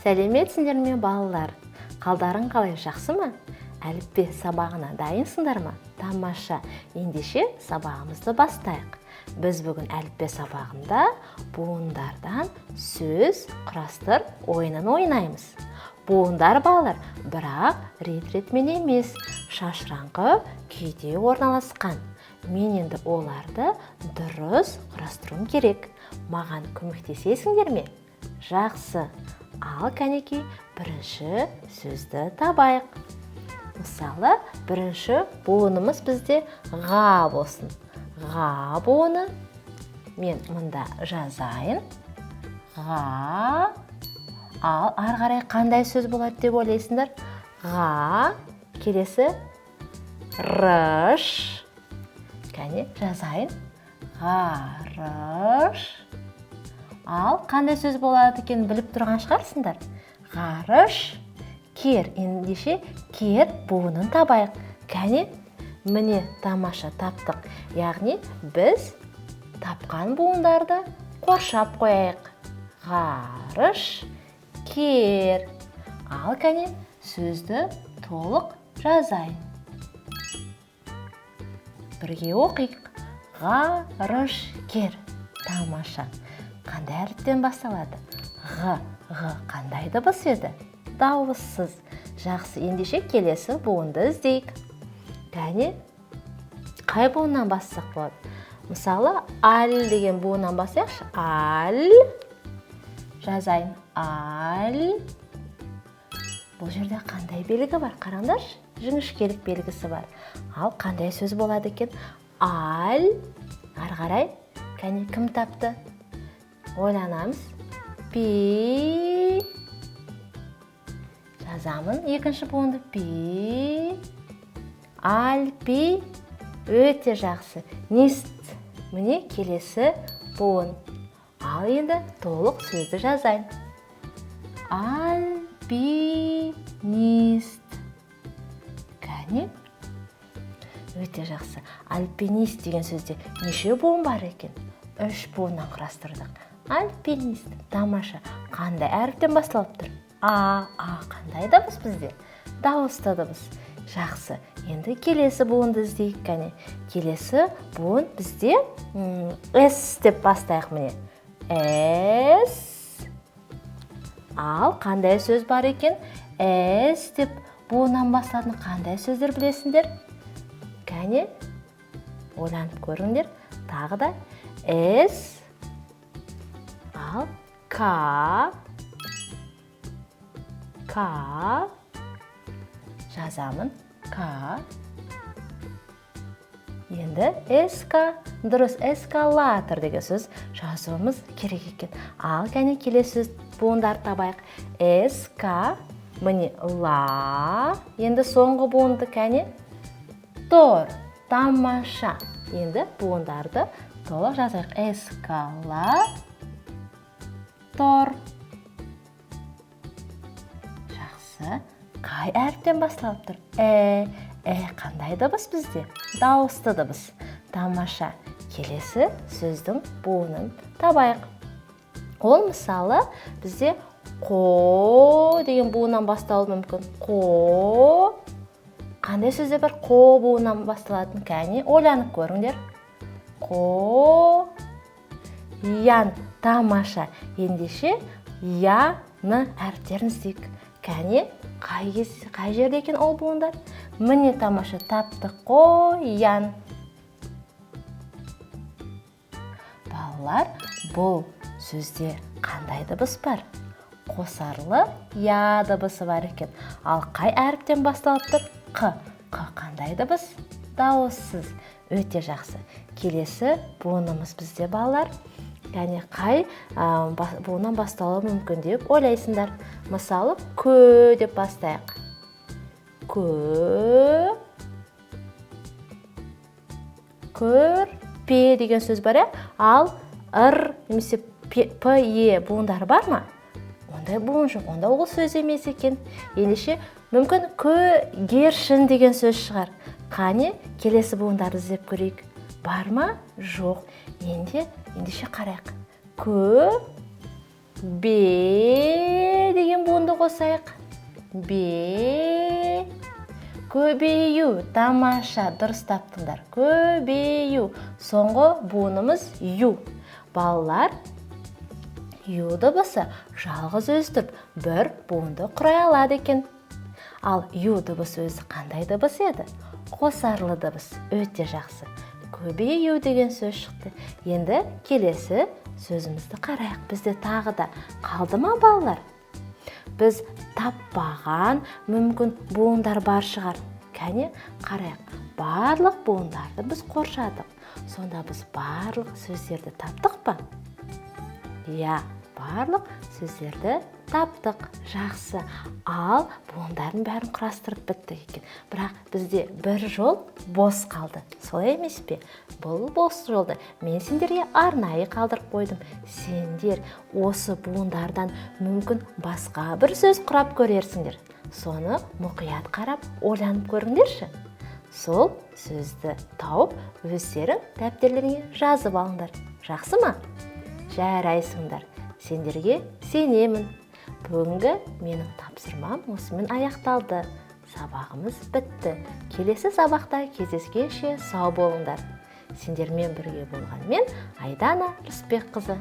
Сәлеметсіңдер ме, балалар? Қалдарың қалай, жақсы ма? Әліппе сабағына дайынсыңдар ма? Тамаша! Ендеше сабағымызды бастайық. Біз бүгін әліппе сабағында буындардан сөз құрастыр ойынын ойнаймыз. Буындар, балалар, бірақ рет-ретімен емес, шашыраңқы күйде орналасқан. Мен енді оларды дұрыс құрастыруым керек. Маған көмектесесіңдер ме? Жақсы. Ал кәнекей, бірінші сөзді табайық. Мысалы, бірінші буынымыз бізде ға болсын. Ға буыны. Мен мында жазайын. Ға. Ал ары қарай қандай сөз болады деп ойлайсыңдар? Ға. Келесі рыш. Кәне, жазайын. Ғарыш. Ал қандай сөз болады екенін біліп тұрған шығарсыңдар. Ғарыш, кер. Ендеше кер буынын табайық. Кәне, міне, тамаша, таптық. Яғни біз тапқан буындарды қоршап қояйық. Ғарыш, кер. Ал кәне, сөзді толық жазайын. Бірге оқиық. Ғарышкер. Тамаша. Қандай әріптен басталады? Ғ. Ғ қандай дыбыс еді? Дауыссыз. Жақсы, ендеше келесі буынды іздейік. Кәне, қай буыннан бастасақ болады? Мысалы, аль деген буыннан бастайықшы. Аль. Жазайын. Аль. Бұл жерде қандай белгі бар? Қараңдаршы, жіңішкелік белгісі бар. Ал қандай сөз болады екен? Аль. Ары қарай, кәне, кім тапты? Ойланамыз. Пи. Жазамын екінші буынды. Пи. Альпи. Өте жақсы. Нист. Міне, келесі буын. Ал енді толық сөзді жазайын. Альпинист. Кәне, өте жақсы. Альпинист деген сөзде неше буын бар екен? Үш буыннан құрастырдық. Альпинист. Тамаша. Қандай әріптен басталып тұр? А. А қандай дыбыс бізде? Дауысты дыбыс. Жақсы. Енді келесі буынды іздейік, кәне. Келесі буын бізде С деп бастайық, міне. С. Ал қандай сөз бар екен? С деп буыннан басталатын қандай сөздер білесіңдер? Кәне, ойланып көріңдер. Тағы да С. Ал К. К. Жазамын. К. Енді СК. Дұрыс, эскалатор деген сөз жазуымыз керек екен. Ал кәне, келесі сөз буындарды табайық. СК. Міне, ла. Енді соңғы буынды, кәне. Тор. Тамаша. Енді буындарды толық жазайық. Эскалатор. Жақсы. Қай әріптен басталып тұр? Э. Э қандай дыбыс бізде? Дауысты дыбыс. Тамаша. Келесі сөздің буынын табайық. Ол, мысалы, бізде қо деген буыннан басталуы мүмкін. Қо. Қандай сөздер бар қо буыннан басталатын? Кәне, ойланып көріңдер. Қо. Ян. Тамаша. Ендеше я, н әріптерін іздейік. Кәне, қай жерде екен ол буындар? Міне, тамаша, таптық. Қоян. Балалар, бұл сөзде қандай дыбыс бар? Қосарлы я дыбысы бар екен. Ал қай әріптен басталып тұр? Қ. Қ қандай дыбыс? Дауыссыз. Өте жақсы. Келесі буынымыз бізде, балалар. Яғни қай буыннан басталуы мүмкін деп ойлайсыңдар? Мысалы, кө деп бастайық. Кө. Көрпе деген сөз бар, иә? Ал р немесе п, е буындары бар ма? Ондай буын жоқ. Онда ол сөз емес екен. Ендеше мүмкін көгершін деген сөз шығар. Қане, келесі буындарды іздеп көрейік. Бар ма? Жоқ. Ендеше қарайық. Кө, бе деген буыннан Буынды қосайық. Бе, көбею. Тамаша, дұрыс таптыңдар. Көбею. Соңғы буынымыз ю. Балалар, ю дыбысы жалғыз өзі тұрып бір буынды құрай алады екен. Ал ю дыбысы өзі қандай дыбыс еді? Қосарлы дыбыс. Өте жақсы. Көбею деген сөз шықты. Енді келесі сөзімізді қарайық. Бізде тағы да қалды ма, балалар? Біз таппаған мүмкін буындар бар шығар. Кәне, қарайық. Барлық буындарды біз қоршадық. Сонда біз барлық сөздерді таптық па? Иә, барлық сөздерді таптық. Жақсы. Ал буындардың бәрін құрастырып біттік екен. Бірақ бізде бір жол бос қалды. Солай емес пе? Бұл бос жолды мен сендерге арнайы қалдырып қойдым. Сендер осы буындардан мүмкін басқа бір сөз құрап көрерсіңдер. Соны мұқият қарап, ойланып көріңдерші. Сол сөзді тауып, өздерің дәптерлеріңе жазып алыңдар. Жақсы ма? Жарайсыңдар. Сендерге сенемін. Бүгінгі менің тапсырмам осымен аяқталды. Сабағымыз бітті. Келесі сабақта кездескенше сау болыңдар. Сендермен бірге болған мен, Айдана Рысбекқызы.